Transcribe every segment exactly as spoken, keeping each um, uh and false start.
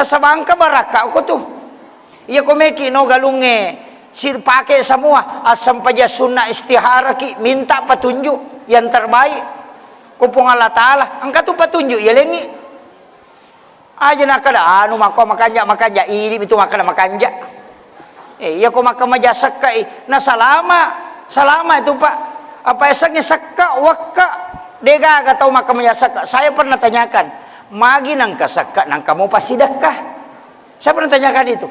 Sabangka barakka ko tu. Iya ko meki no galungnge sipake semua, assempajang sunna, istiharaki, minta petunjuk yang terbaik. Ko Puang Allah Taala, engka tu petunjuk ya lengi. Aja nakkeda anu makko makanja, makanja, idi itu makkeda makanja. Eh, iya ko makkeda maja sekka i, na salama, salama itu, Pak. Apa esengnge sekka, wekka, degaga tau makkeda maja sekka. Saya pernah tanyakan, magi nangka sekka, nangka mau passidekka? Saya pernah tanyakan itu.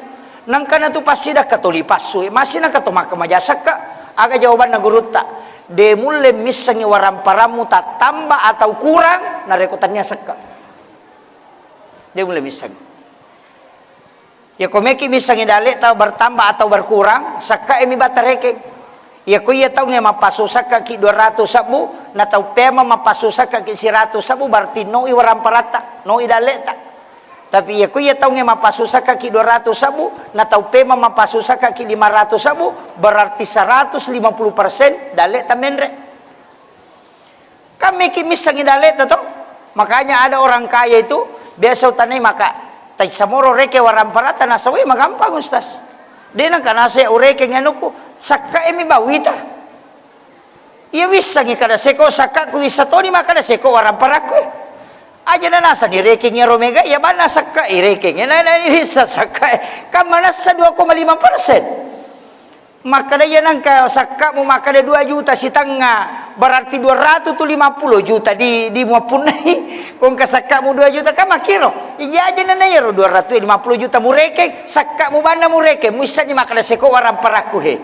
Nangka na tu passidekka tuli passu, masih nangka to makkeda maja sekka. Aga jawabanna gurutta? De mulle missengi waramparammu tattamba atau kurang, narekko tania sekka. De mulle misseng. Iya ko meki missengi dalle'ta bertambah atau berkurang, sekkae mi batta rekeng. Iya ko iya taungnge mappassu sekkaki dua ratus sebbu, na tau pema mappassu sekkaki seratus sebbu, berarti noi waramparatta, noi dalle'ta. Tapi iya ko iya taungnge mappassu sekkaki dua ratus sebbu, na tau pema mappassu sekkaki lima ratus sebbu, berarti seratus lima puluh persen dalle'ta menre. Kan meki missengi dalle'ta to. Makanya ada orang kaya itu biasa utanai maka, tai samoro reke waramparatta nasawai magampang, Ustaz. De nangka nase urekeng anuku, sakka emi bawita. Iya wissengi kada seko sakka ku wissa toni maka kada seko waramparakku. Aja na nasani rekeng ero mega iya banna sakka i rekeng. Na na wissa sakka. Kan manassa dua koma lima persen. Makkeda, "Iya nengka sakkamu makkeda dua juta sitengnga, berarti dua ratus tu lima puluh juta di, di muappunnai." Ko engka sakkamu dua juta, kan makkiro. Iya aja nana iyaro dua ratus lima puluh juta murekeng, sakkamu banna murekeng, muissenni makkeda seko waramparakku he.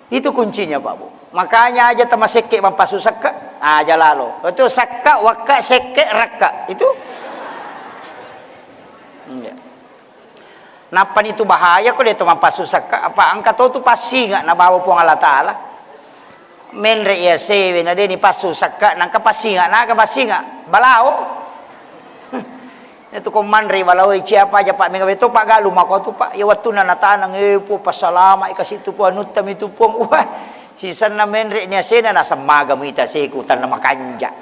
Itu kuncinya, Pak Bu. Makanya aja tamasekke mappassu sakka, aja lalo. Itu sakka, wakka, sekke, rakka. Itu. Iya. Nappani tu bahaya ko de to mappassu sakka, apa engka to tu passinga nabawa Puang Allah Taala. Menre iya sewe na de ni passu sakka, nangka passinga, naga passinga, balao. Itu ko manre balao, cia apa aja, Pak, mega beto, Pak, galu mako tu, Pak. Ya wattunna nataneng, eh, pu, passalama i kasi tu, Puang, anutta mi tu, Puang. Wah, sisenna menre ni asena naseng maga muita seku tanna makanja.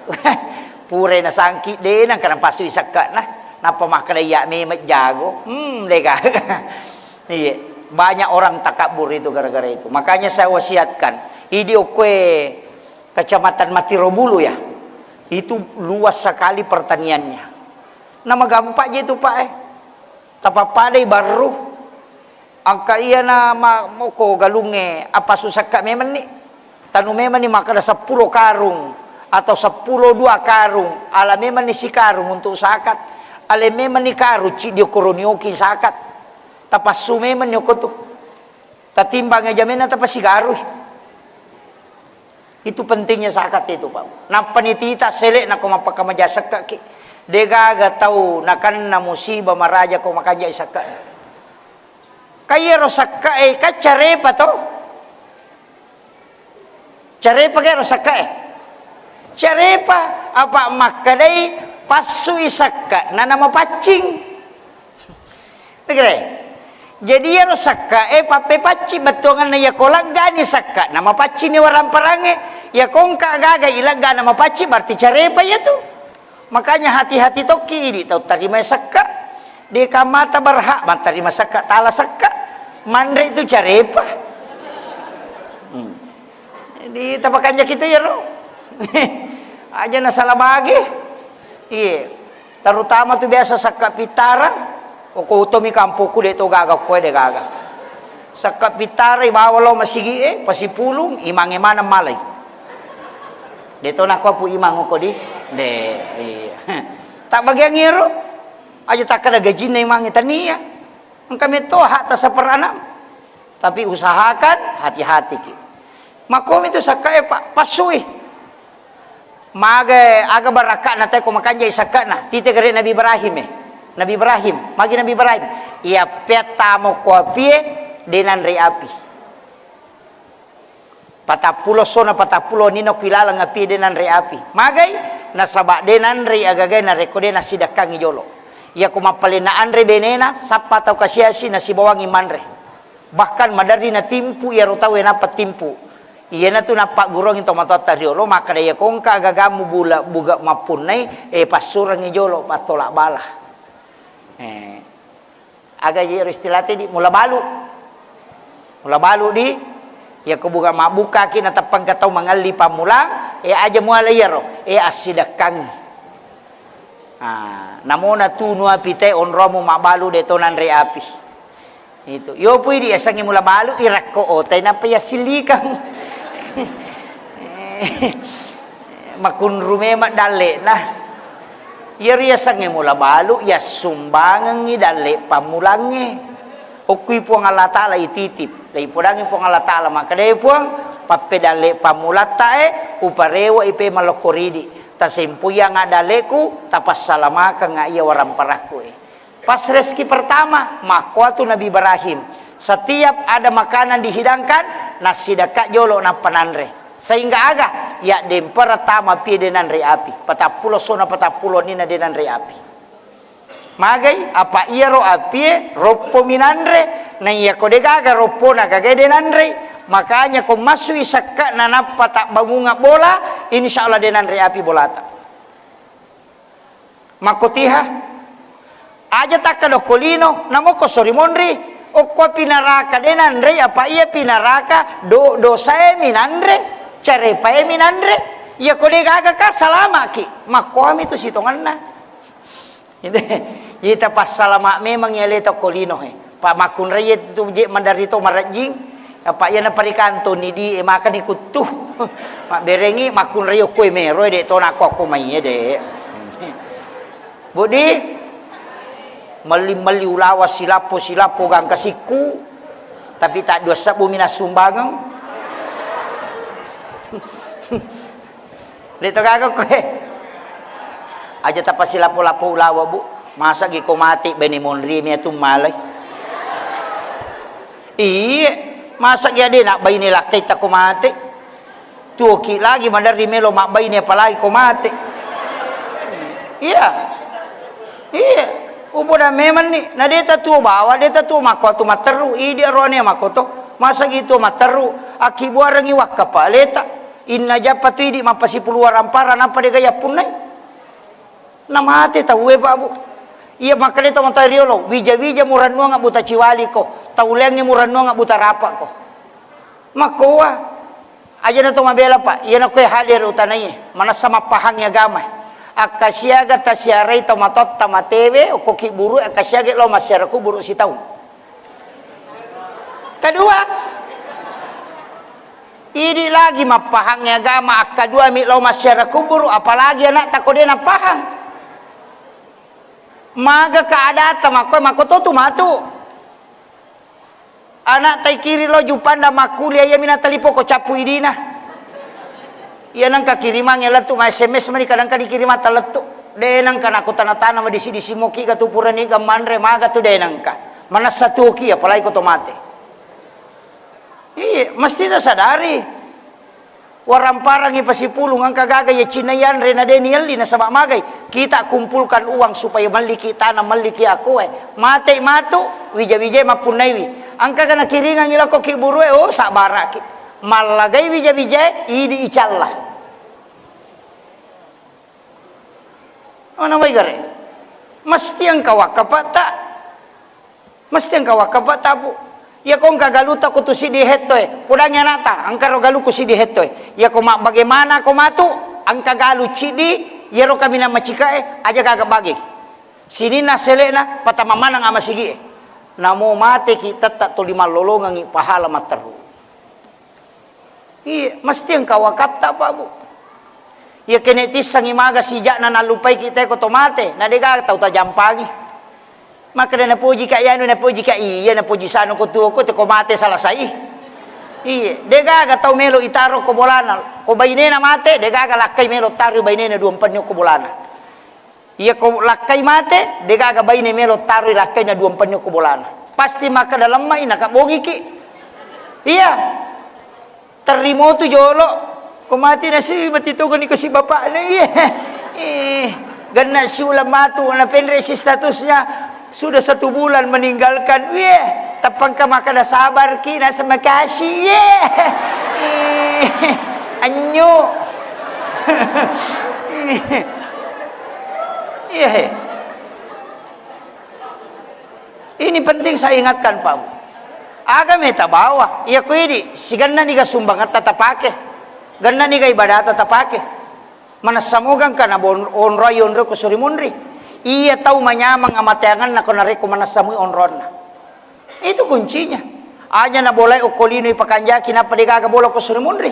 Pura nasangki de nangka napassu i sakka na. Nappa makkeda iya memeng jago. Hmm, dega. Iya, banyak orang takabur itu gara-gara itu. Makanya saya wasiatkan, idi okkoe Kecamatan Matirobulu ya. Itu luas sekali pertaniannya. Nama gampang je itu, Pak, eh. Tapappadai barru. Engka iyana ma-, moko galungnge appassu sakka memenni. Tanu memenni makkeda seppulo karung atau seppulo dua karung, ala memenni sikarung untuk zakat. Ale memenni karung ciddi okoronioki zakat. Tapassu memenni okko tu. Tatimbang jamenna tapasigarui. Itu pentingnya zakat itu, Pak. Nappani tita selek nako mappakamaja sekkaki. Degaga tau nakanna musibah maraja ko makanja sakka. Kaiya ro sakkae, kan carepa to? Carepa kero sakkae? Carepa, apa makkedai passui sakka, nana mapaccing. Negere. Jadi iyaro sakkae pappepaccing bettuanganna, iya ko laggani sakka, namapaccing ni waramparangnge. Iya ko engka gaga ilegga namapaccing, berarti carepa iya tu. Makanya hati-hati tokki idi tau tarimai sakka. Deka mata berhak mattarima sakka, tala sakka. Manre itu carepa. Hmm. Jadi tapakanjaki tu iyaro. Aja nasala bage. Iya. Terutama tu biasa sakka pittara. Oko utomi kampokku de to gaga, koe de gaga. Sakka pittara ibawa lo masigi e, pasipulung, imange maneng malai. De to nakko pu imang oko di. De, iya. Tak bagian iro. Aja takkeda gajinna imangnge tania. Engka metto hakta seperenam. Tapi usahakan hati-hati ki. Makkomi tu sakkae pa-, passui. Maga aga barakka'na te ko makanjai sakka'na. Tite gare Nabi Ibrahim e. Nabi Ibrahim, magi Nabi Ibrahim. Iya peattamo ko apie, de nanre api. Patappulo sona patappulo nino ki laleng api de nanre api. Magai? Nasaba de nanre agagai narekko de nassidakkangi jolo. Iyako mappalena anre benena, sappa tau kasiasi nasibawangi manre. Bahkan maderri natimpu iyaro tauwe nappa timpu. Iyanatu nappagguruangi tomatoatta riolo, makkeda iyako engka agagammu bula-, buga mappunnai, e, passurengngi jolo, pattola bala. E. Aga iyaro istilate di mula balu. Mula balu di, iya ko buka mabbukaki nateppangka tau mangelli pammulang, e aja muala iyaro, e assidekkangi. Ah, namona tunu api te onromu mabbalu de to nanre api. Itu. Yo pui di yasengnge mula balu irakko otai nappa yassilikang. Makunru memang dallekna. Iyaro yasengnge mula balu, yassumbangengngi dalle pammulangnge. Okkui Puang Allah Ta'ala ititip. Laipodangngi Puang Allah Ta'ala, makkedai Puang, pappedalle pammulattae, uparewe'i pe malokko ridi. Tasempoiangnga dalleku, tapassalamakeng iya waramparakku e. Pas rezeki pertama, makkuatu Nabi Ibrahim. Setiap ada makanan dihidangkan, nassidekka jolo nappa nanre. Sehingga aga? Yaddempera tama pie de nanre api. Patappulo sona patappulo nina de nanre api. Magai? Apa iyaro apie roppo minanre, na iya ko de gaga roppona gaga de nanrei. Makanya ko massui sekka na nappa tabbangunga bola, insya Allah de nanre api bolata. Makkotiha, aja takka dokko lino, namoko sori monri, okko pinaraka de nanrei, apa iya pinaraka do, dosae minanre, carepae minanre, iya ko de gaga ka salamaki, makkoami tu sitongenna. Ita passalama memang iya le tokko lino he. Pa makkunrai tu je maderri to marejjing. Apa iya na parikantoni di e maka ni kuttu. Mabberengi makkunrai okko e mero de to nako okko mai de. Budi, melli-melli ulawa silappo-silappo gangka sikku, tapi tak dua sebbu mina sumbangeng. De to gaga koe. Aja tapasilapo-lapo ulawa, Bu. Masa gi ko mate bene monri mi atu malai. Iye, masa gi ade nak baine lakkai ta ko mate. Tuoki lagi maderri melo mabbaine apalagi ko mate. Iya. Iya. Upoda memang ni, na de ta tuo bawa, de ta tuo makko atu matteru, idi arone makko to. Masa gi tuo matteru, akkibuarengi wakkapaleta. Inna jappa tu idi mappasipulu warampara nappa de gaya punnai. Na mate tauwe, Pak, Bu. Iya makkeda to matoa riolo, wija-wija murannuang buta ciwaliko, tauleangnge murannuang buta rapako. Makkoa, aja na to mabela, Pak. Iya na koe hadir utanaiye, manessa mappahangi agama. Akkasiaga tasiarai to matotta matewe, okko kiburu, akkasiaga lo massiara kuburu sitaung. Kedua, idi lagi mappahangngi agama, akkadua mi lao massiara kuburu, apalagi anakta ko de napahang. Maga keadaanta makko, makko to tu matu. Anakta ikiri lo Jupanda makkuliah, iya mina talipo ko cappu idina. Iya nengka kirimangngi lettu ma S M S mani kadangka dikirimang ta lettu. De nengka nako tana-tana madisi-disi moki ga tu purani ga manre maga tu de nengka. Manessa tuoki apalagi ko to mate. Iya, mesti tasadari. Waramparangngi pasipulung engka gaga iya cinna yanre na de nielli nasaba magai. Kita kumpulkan uang supaya melliki tanah, melliki akoe. Matei matu, wija-wijai mappunnaiwi. Engka ga nakiringangngi lako kiburue, oh, sabbaraki. Mallagai wija-wijae, idi icalla. Mana wai gare? Mesti engka wakkapatta. Mesti engka wakkapatta, Bu. Iya ko engka galuta ko tu siddi hettoe. Podangi anakta, engka ro galuku siddi hettoe. Iya ko mabbagaimana ko matu, engka galu ciddi, iyaro kaminang macikae, aja gaga bage. Sininna sele'na, patama maneng amasigie. Namo mateki, tetta tuli mallolongengngi pahala matteru. Iya, mesti engka wakatta, Pak, Bu. Iya, kene tissangi maga sijakna nallupaiki teko to mate, na degaga tau tajampangi. Makkeda napoji ka iyanu, napoji ka iya, napoji sanu ko tuo ko, teko mate salasai. Iya, degaga tau melo itaro ko bolana, ko bainena mate, degaga lakkai melo taro bainena dua mpenni ko bolana. Iya ko lakkai mate, degaga baine melo taroi lakkaina dua mpenni ko bolana. Pasti makkeda lemmai nakabbongiki. Iya. Terrimo tu jolo. Ko mate nasi mati togoni ko si bapakna. Iya. Eh, ganna siulang matu na penre si statusnya sudah satu bulan meninggalkan. Wih, tappangka makkeda sabarki nasa makasih. Iya. Eh, anyu. Iya he. Ini penting saya ingatkan, Pak Bu. Aga meta bawa, iya ko idi, siganna niga sumbangetta tapake, ganna niga ibadata tapake. Manessa moga engka na bon-, onroi onro ko suri munri. Iya tau manyameng amateangenna ko narekko manessa mui onronna. Itu kuncinya. Aja na bolai okko lino ipakanjaki nappa degaga bola ko suri munri.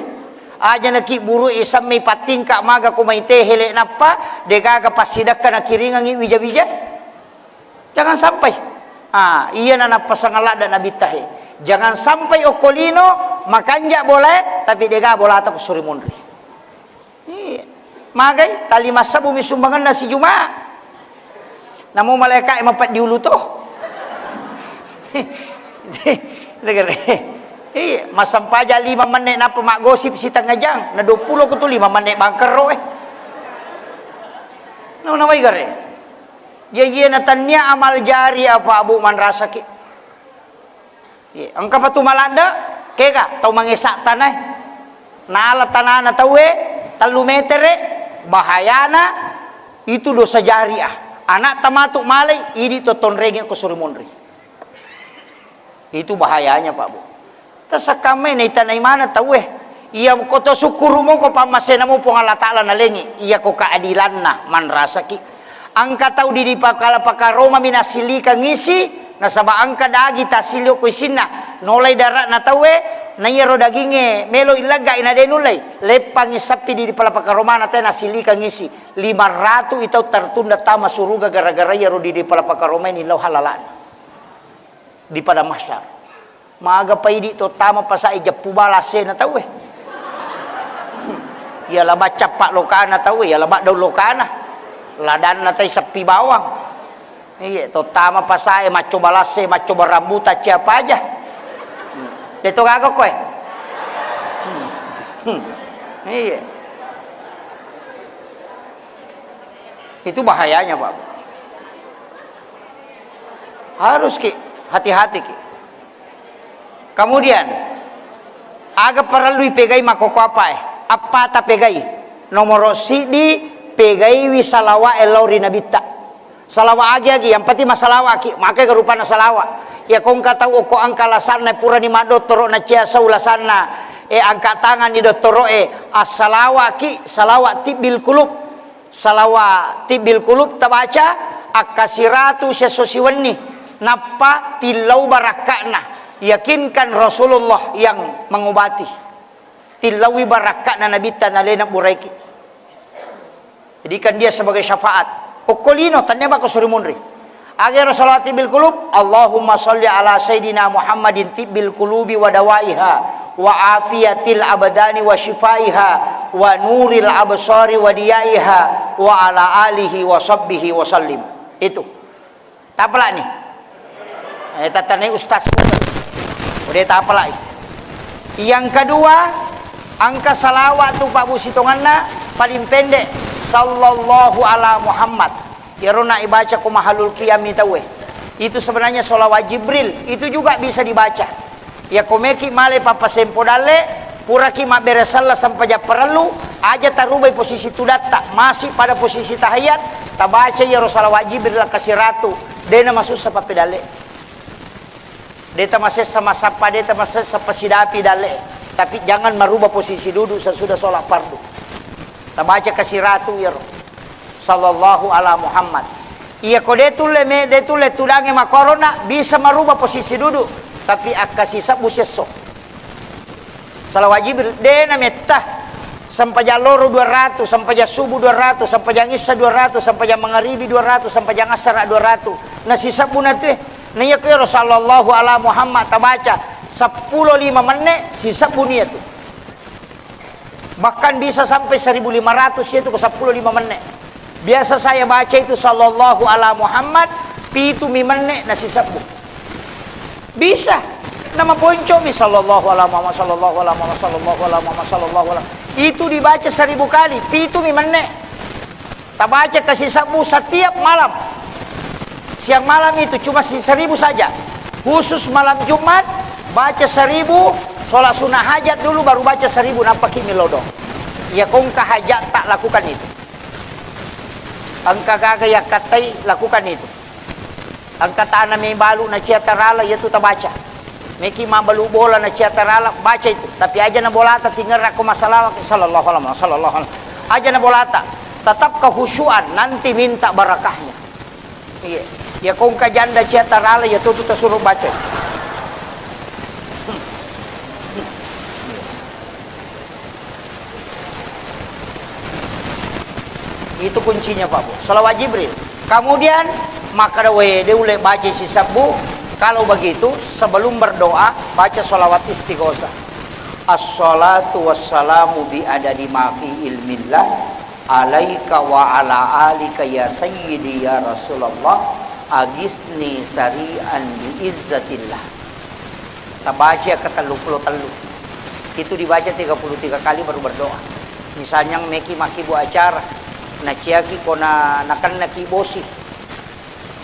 Aja na ki buru isamme ipattingka maga ko maite hele nappa degaga passidakka nakiringangi wija-wija. Jangan sampai. Ah, iya na nappasang ladda Nabitta he. Jangan sampai okko lino makanja bolae, tapi dega bolata ko suri munri. Iya. Magai, tali massabbu mi sumbanganna si Juma. Namo malaika e mapeddi ulu to. Iya, massampaja lima menne nappa maggosip sitengnga jang. Na dua pulo ko tu lima menne bangkerro e. Nau nawai gare. Jaji na tannia amal jari apa, Bu, manrasaki. Iya, engka patu maladde, kega tau mangesa tanae. Nala tanana tauwe tellu metere, bahayana itu dosa jariah. Anak tamatu malai, idi to tonrenge ko suri munri. Itu bahayanya, Pak, Bu. Tasakkammai naitanai maneng tauwe. Iya ko to sukkuru moko pammasena mo Puang Allah Taala nalengi. Iya ko keadilanna manrasaki. Engka tau di, dipakala-pakaromami nasillikang isi, nasaba engka dagi tasilli ko isinna. Nolai dara'na tauwe, na iyaro dagingnge melo illeggai na de nullei. Leppangi sappi di, dipala-pakaromana te nasillikang isi. Lima ratu i tau tertunda tama suruga gara-gara iyaro di, dipala-pakaromai nillau halalana. Di padang mahsyar. Maga pa idi to tama pasae jeppu bala sena tauwe. Iya laba cappa lokana tauwe, iya laba daun lokana. Ladanna tai seppi bawang. Iya, to tama pasae maccoba lasse, maccoba rambutan, siapa aja. De to gaga koe. Iya. Itu bahayanya, Pak. Harus ki, hati-hati ki. Kemudian, aga parellu ipegai makkokkoe apa e? Appata pegai. Nomoro siddi, pegaiwi salawa e lao ri Nabitta. Salawa agi-agi, yang penting massalawa ki, makai rupanna salawa. Iya ko engka tau okko engka lasanna purani maddottoro na cia sau lasanna, e angka tanganni dottoro e, assalawa ki, salawa tibbil kulub. Salawa tibbil kulub tabaca, akkasiratu siesso siwenni, nappa tillau barakka'na. Yakinkan Rasulullah yang mengobati. Tillaui barakka'na Nabitta nalena buraiki. Jadikan dia sebagai syafaat. Okko lino, tannia bako suri munri. Agero salawat tibbil kulub, Allahumma salli ala sayyidina Muhammadin tibbil kulubi wa dawaiha, wa afiyatil abdani wa shifaiha, wa nuril absari wa diyaiha, wa ala alihi wa sahbihi wa sallim. Itu. Tapalani. Eh, tatanai ustaz. Udah tapalai. Yang kedua, engka salawat tu Pak Bu sitonganna paling pendek, sallallahu ala Muhammad. Iyaro na ibaca ko mahalul qiyami tauwe. Itu sebenarnya sholawat Jibril, itu juga bisa dibaca. Iya ko meki male pappasempo dalle, puraki mabbere sella sempajang parellu, aja tarubai posisi tudatta, masih pada posisi tahiyat, tabaca iyaro sholawat Jibril akkasiratu, dena masussa pappedalle. De tamasessa massappa, de tamasessa pasidapi dalle, tapi jangan merubah posisi duduk sesudah sholat fardu. Tabaca kasiratu iyaro. Sallallahu ala Muhammad. Iya ko de tulle me, de tulle tudange makkorona, bisa merubah posisi duduk, tapi akkasisebbu siesso. Salawat Jibril, de nametta. Sempajang loro dua ratu, sempajang subuh dua ratu, sempajang isya dua ratu, sempajang mangaribi dua ratu, sempajang asara dua ratu. Nasisebbu na tu e. Na iya ko ero sallallahu ala Muhammad tabaca seppulo lima menne, sisebbu ni iya tu. Bahkan bisa sampai seribu lima ratus itu ko seppulo lima menne. Biasa saya baca itu sallallahu ala Muhammad, pitu mi menne nasisebbu. Bisa. Nama ponco mi sallallahu ala Muhammad, sallallahu ala Muhammad, sallallahu ala Muhammad, sallallahu ala. Itu dibaca seribu kali, pitu mi menne. Tabaca kasisebbu setiap malam. Siang malam itu cuma si-, seribu saja. Khusus malam Jumat, baca seribu, sholat sunnah hajat dulu, baru baca seribu, nappaki milodong. Iya ko engka hajat tak lakukan itu. Engka gaga iya kattai, lakukan itu. Engka tana mei balu na cia tarala, iyatu tabaca. Meki mabbalu bola na cia tarala, baca itu. Tapi aja na bolata tingerra ko masalawat, sallallahu alaihi wasallam, sallallahu alaihi wasallam. Aja na bolata. Tetap kehusyuan, nanti minta barakahnya. Iya. Ya ko engka janda cia tarala, iyatu tu tasuruh baca. Itu kuncinya, Pak Bu. Salawat Jibril. Kemudian, makkeda, "We, de ulle baca sisebbu." Kalau begitu, sebelum berdoa, baca salawat istighosah. "Assalatu wassalamu bi adadi ma fi ilmillah, alaika wa ala alika ya sayyidi ya Rasulullah, agisni sari'an bi izzatillah." Tabaca ke tellu pulo tellu. Itu dibaca tiga puluh tiga kali baru berdoa. Misalnya meki makkibbu acara, naciaki ko na, nakennaki bosi.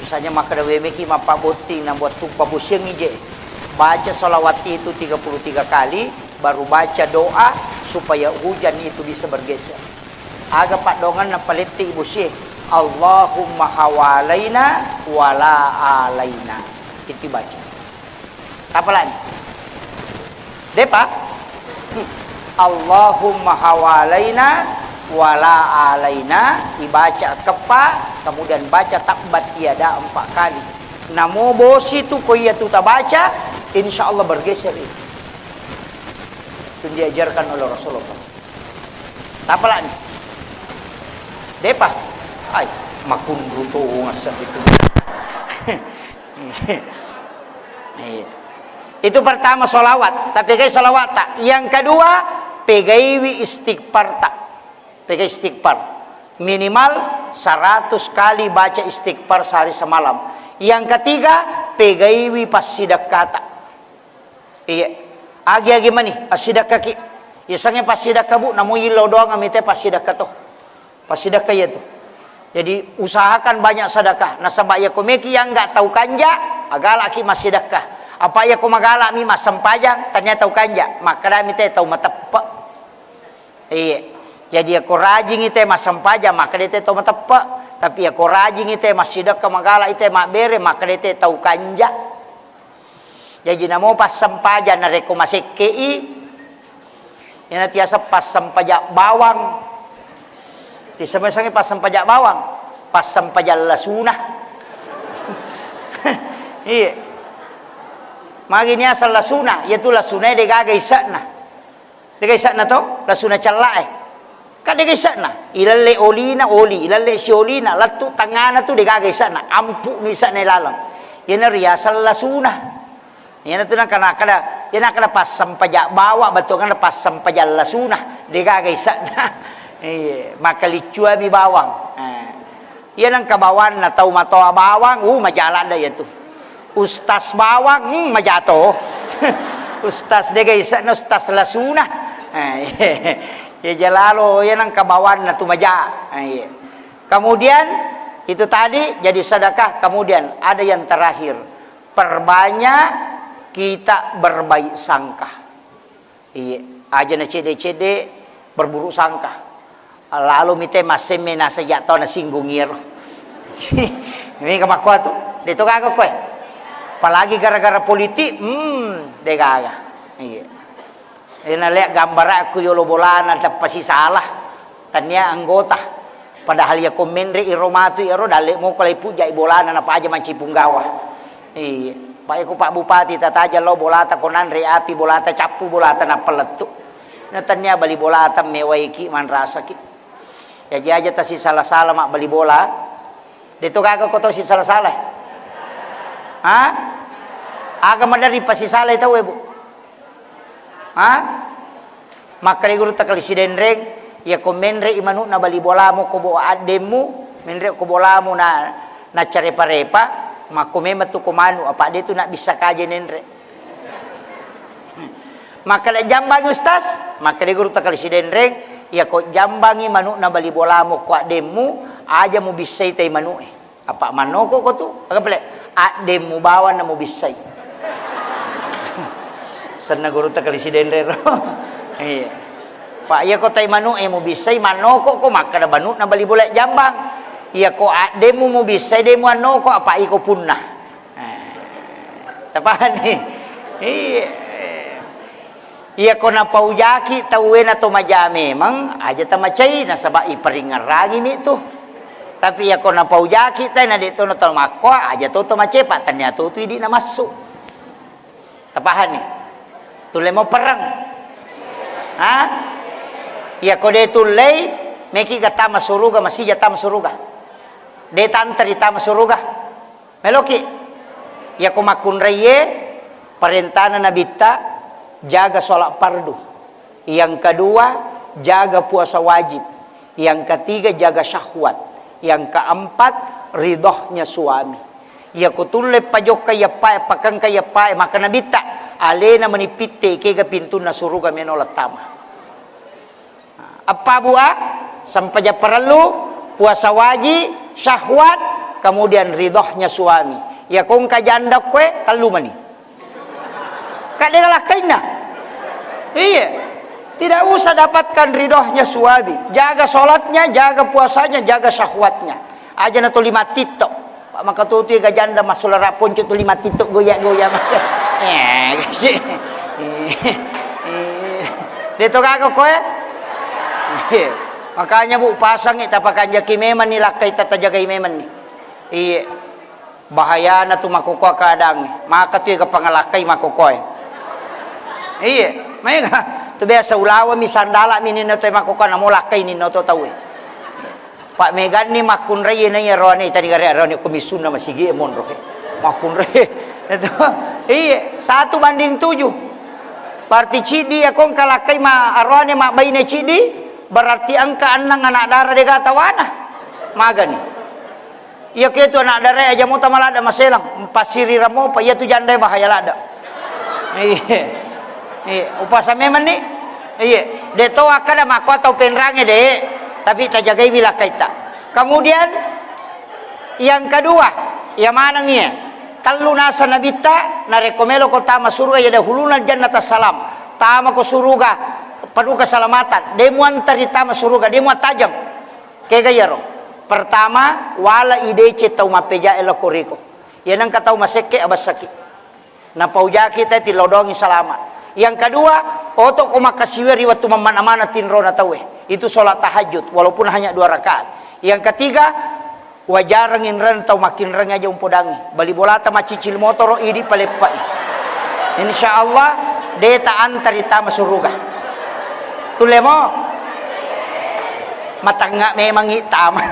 Misalnya makkeda, "We, meki mappabbotting na buat tuppa bosiang ije." Baca salawat itu tiga puluh tiga kali, baru baca doa supaya hujan itu bisa bergeser. Aga paddoanganna paletti bosie? "Allahumma hawalaina wala alaina." Itu baca. Tapalani. Depa? Hmm. "Allahumma hawalaina wala alaina", ibaca keppa, kemudian baca tabbat yada empat kali. Namo bosi tu ko iya tu tabaca, insya Allah bergeser itu. Itu diajarkan oleh Rasulullah. Tapalani. Depa? Ai, makunru tu ngaseng itu. Iya. Itu pertama solawat, tapi kai solawat tak. Yang kedua, pegaiwi istighfar tak. Pegai istighfar. Minimal seratus kali baca istighfar sehari semalam. Yang ketiga, pegaiwi passidekka tak. Iya. Agi-agi mani, passidekkaki. Yasengnge passidekka, Bu, namo yillau doang amite passidekka to. Passidekka iya tu. Jadi, usahakan banyak sedekah. Nasaba iya ko meki yang nggak tau kanja, agalaki massidekka. Apa iya ko magalami massempajang, tania tau kanja, makkedami te tau mateppe. Iya. Jadi, iya ko rajingi te massempajang, makkeda te tau mateppe. Tapi iya ko rajingi te massidekka, magala ite mabbere, makkeda te tau kanja. Jaji namo passempajang narekko masekke'i, iyana tiaseng passempajang bawang. Tiseme-seme passempajang bawang, passempajang lasuna. Iya. Magi niaseng lasuna, iyatu lasunae degaga ise'na. Degaga ise'na to, lasuna cella'e. Kan degaga ise'na, ilalle olina, oli, ilalle siolina, lettu tangngana tu degaga ise'na, ampu'mi ise'na laleng. Iyana riaseng lasuna. Iyana tu nangka nakkeda, iyana nakkeda passempajang bawa, bettuanna passempajang lasuna, degaga ise'na. Iya, makkaliccuami bawang. Eh. Iya nengka bawanna tau matoa bawang, uh, maja ladde iyatu. Ustaz bawang, hmm, majato. Ustaz degaga ise'na, ustaz lasuna. Eh, iya jalalo, iya nengka bawanna tu maja. Eh, iya. Kemudian, itu tadi jadi sedekah. Kemudian ada yang terakhir, perbanyak kita berbaik sangka. Iya, aja na cedde-cedde berburuk sangka. Lalo mite massemme naseng ja tau nasinggung iyaro. Mega makkuatu, de to gaga koe. Apalagi gara-gara politik, hmm, de gaga. Iya. Ena lea gambarakku yolo bolana teppa sisala. Tania anggota. Padahal iya ko menre iro matu iyaro dalle moko lai pujai bolana napaja manci punggawa. Iya. Pak, iko Pak Bupati tataja lao bolata ko nanre api bolata cappu bolata nappa lettu. Na tania bali bolata mewaiki manrasaki. Jaji aja tasisala-sala mabbali bola. De to gaga ko to sisala-sala. Ha? Aga maderri pasisala tau e, Bu? Ha? Makkeda guru takali sidenreng, iya ko menre i manu'na bali bolamu ko bo addemmu, menre ko bolamu na, na carepa-repa, makko memang tu ko manu, apa de tu na bisa kaje nenre. Makkeda jambangi Ustaz, makkeda guru takali sidenreng, iya ko jambangi manu'na bali bolamu ko addemmu, aja mubissai tai manu'e. Apa mannoko ko tu? Aga pale? Addemmu bawang na mubissai. Senna guru takali sidenrero. Iya. Pak, iya ko tai manu'e mubissai mannoko ko makkeda manu'na bali bola jambang. Iya ko addemmu mubissai de muannoko apa iko punna. Tapahani? Iya. Iya, ko napaujaki tauwe na to maja memang, aja tamacai, nasaba iparingngerangimi tu. Tapi iya ko napaujaki tai na de to na to makkoa, aja to to macai, pa tania to tu idi na massu. Tapahani? Tulle mo perang. Ha? Iya ko de tullei, meki ga tama suruga, masija tama suruga. De tanteri tama suruga. Meloki. Iya ko makkunraiye, parentana Nabitta, jaga sholat fardu. Yang kedua, jaga puasa wajib. Yang ketiga, jaga syahwat. Yang keempat, ridhonya suami. Iya ko tulle pajokka iyappae, pakengka iyappae, maka Nabitta, alena meni pitte, kega pintunna suruga meno lattama. Eppa bua, sempajang parellu, puasa waji, syahwat, kemudian ridhonya suami. Iya ko engka janda koe, tellu mani. Ka de lakkainna. Iya. Tidak usah dapatkan ridhonya suami. Jaga sholatnya, jaga puasanya, jaga syahwatnya. Aja na tuli mattitto. Pak, maka tutu ga janda massulara ponco tuli mattitto goya-goya maka. Eh, de to gaga koe. Iya. Makanya, Bu, pasangi tapakanjaki memang ni lakkai, tatajagai memang ni. Iya. Bahayana tu makkukkua keadaangnge. Maka tu ega pangalakkai makkukkuae. Iye, maega. Tu biasa ulawami sandalami ninna toe makkukkua, namo lakkai ninna to tauwe. Pak, meganni makkunrai na iya roane, tadi gare roane ko missunna masigi e monro e. Makkunrai. Itu. Iye, satu banding tujuh. Parti ciddi ya kong kalakkai ma aroane mabbaine ciddi, berarti engka enneng anak dara dega tawana. Magani. Iya ketu anak darae aja mota maladde maselang, mpassirirang mopa, iya tu jandae bahaya ladde. Iya. Iya, upasa memang ni. Iya, de to akkada makko atau penrange de, tapi tajagaiwi lakkaitta. Kemudian yang kedua, iya maneng iye, tellu nasa nabitta, narekko meloko tama suruga, iya dahuluna jannata salam, tamako suruga, penuh keselamatan, de muantari tama suruga, de muattajeng. Kega iyaro? Pertama, wala ideceng tau mappejae lao koriko. Iya nengka tau masekke abessaki. Napaujaki tai tilodongi salama. Yang kedua, oto ko makkasiwiang ri wettu mammana-mana tinrona tauwe. Itu sholat tahajud, walaupun hanya dua rakaat. Yang ketiga, wajareng inreng tau makkinreng aja umpodangi. Bali bolata maccicil motoro, idi paleppai. Insya Allah, de ta antari tama suruga. Tulle mo? Matangnga memang ittama.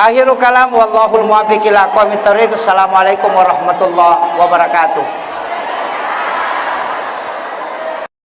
Akhirul kalam, wallahul muwaffiq ila aqwamit thariq. Assalamualaikum warahmatullahi wabarakatuh.